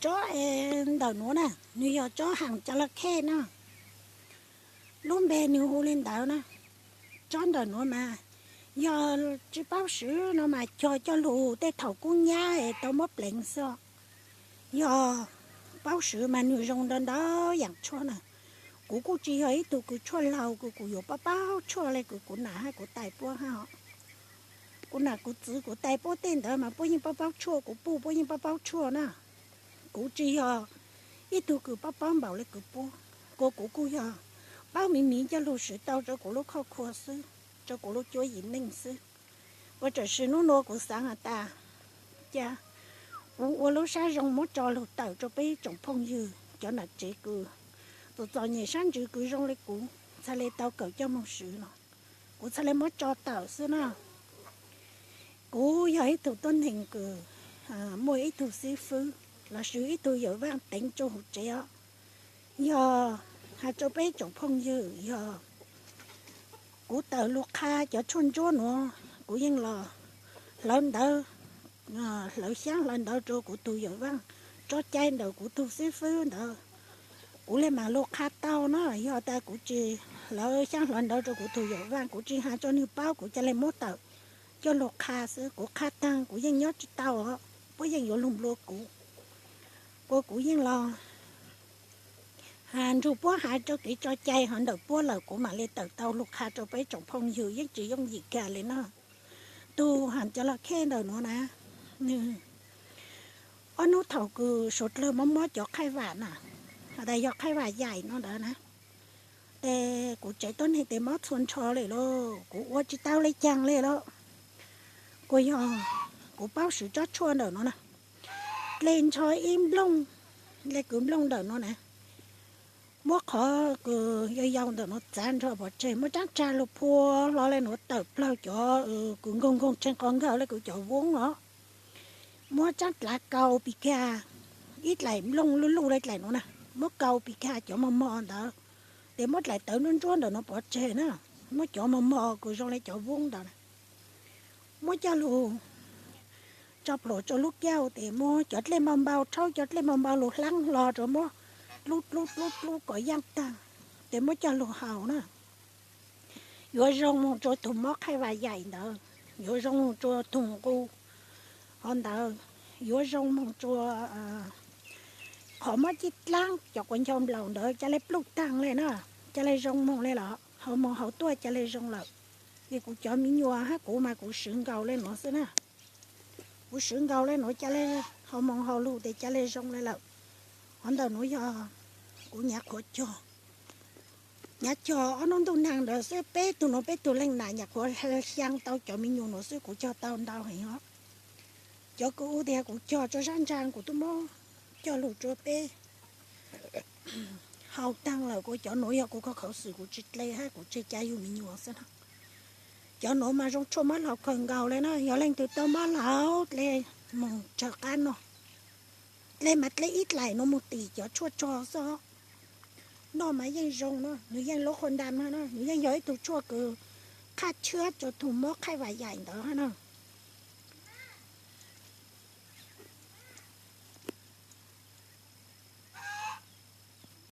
Tsob ntawm nuav na, nws yog tsob has ca la khej na, lub npe nws hu li ntawd na. Tsob ntawm nuav mas yog tsis paub swv no mas cog coj lug tej thaum kub nyab es tau muab pleev xwb. Yog paub swv mas nws zoo ntau ntau yaam tshuaj na. Kuv kuj tsis yog ib tug kws tshuaj laug kws kuv yuav paub paub tshuaj le kws kuv nam hab kuv tais puab hab. Kuv nam kuv txwv kuv tais puab tej ntawd mas puab yeej paub paub tshuaj, kuv puj puab yeej paub paub tshuaj na. Kuv tsis yog ib tug kws paub paub npaum le kws puab, kuas kuv kuj yog paub miv miv coj lug swv tau rua kuv lub khoj khua xwb, rua kuv lub cuab yim neej xwb. Ua tam sim nub nuav kuv xaav has tas, ca kuv ua lub sab zoo muab tso lug tawm rua peb tsoom phooj ywg cov nam tsev kws txom txom nyem sab ntsws kws zoo le kuv txhaj le tau kawm coj moog swv no, kuv txhaj le muab tso tawm xwb na. Kuv yog ib tug tuab neeg kws muaj ib tug xib fwb lossis ib tug yawm vaaj teev rua huv tsev os. Yog has rua peb tsoom phooj ywg, yog kuv tawm lug qha cov tshuaj ntsuab nuav kuv yeej los hlawv ntawv, hlawv xyaab hlawv ntawv rua kuv tug yawm vaaj, tsob cai ntawm kuv tug xib fwb ntawd, kuv le maam lug qha tau na. Yog tas kuv tsis hlawv xyaab hlawv ntawv rua kuv tug yawm vaaj, kuv tsis has rua nwg paub, kuv ca le muab tawm coj lug qha xwb. Kuv qha taag kuv yeej nyob tsis tau os, puab yeej yuav lug nplua kuv. Kuas kuv yeej los has nrug puab has rua kev tso cai hov ntawm puab lawm kuv maam le tawm tau lug qha rua peb tsoom phooj ywg, yeej tsis yooj yim kag le na. Tug has ca la khej ntawm nuav na, nwg ob nub thaum kws suav dlawg mob mob cov khaij vam na, has tas yog khaij vam yaim no ntawd na, tes kuv tsev tuab neeg tes mob txhua nrho le lauj, kuv ua tsis tau le caag le lauj. Kuas yog kuv paub swv tsob tshuaj ntawm nuav na, dle nrho ib nplooj, dle kws nplooj ntawm nuav na, muab qhov kws yau yau ntawm nuav txav nrho pov tseg, muab tsaab tsag lug phua hlo le nuav tawm plawg cov kws nkoog nkoog tsheej qos nkawg le kws cov voob os. Muab tsaab dlav kaus pis kag, ib dlaim nplooj luj luj le dlaim nuav na, muab kaus pis kag cov mos mos ntawd, tes muab dlaim tawv ntsuab ntsuab ntawm nuav pov tseg na, muab cov mos mos kws zoo le cov voob ntawd na, muab coj lug tso plhuav rua lub kauj, tes muab cov dlej npau npau, rhaub cov dlej npau npau lug hlaab hlo rua, muab dlub dlub dlub dlub kom yaaj taag, tes muab coj lug haus na. Yuav zoo moog rua tug mob khaij vam yaim ntawd, yuav zoo moog rua tug nqus hov ntawd, yuav zoo moog rua qhov mob cij dlaab, cov quav ncaug nplaum ntawd ca le pluj taag le na, ca le zoo moog le los haus moog haus tuaj ca le zoo lawm. Es kuv cov me nyuam hab kuv mas kuv swv nkaus le nuav xwb na. Kuv swv nkaus le nuav ca le haus moog haus lug tes ca le zoo le lawm. Hov ntawm nuav yog kuv nyam qhuav cog, nyam cog ob nub ntuj nag ntawd xwb, peb tug nuav peb tug leej nam nyam qhuav xyaa tau cov me nyuam nuav xwb, kuv cog tau ntau heev os. Cov kws ua tias kuv cog rua sab ntsaa kuv tub muab coj lug rua peb haus taag lawm, kuv cov nuav yog kuv kho khauv xwm kuv tsis dle hab kuv tseg ca yug me nyuam xwb na. Cov nuav mas zoo tshuaj mob laug kawg nkaus le na, yog leej twg tau mob laug dle moog tsawg qab noj. Dle mas dle ib dlaim nuav moog tim cov tshuaj tso xwb. Noj mas yeej zoo na, nwg yeej lub qhua nta na, nwg yeej yog ib tug tshuaj kws qhaj tshiab rua tug mob khaij vam yaim ntawd hab na.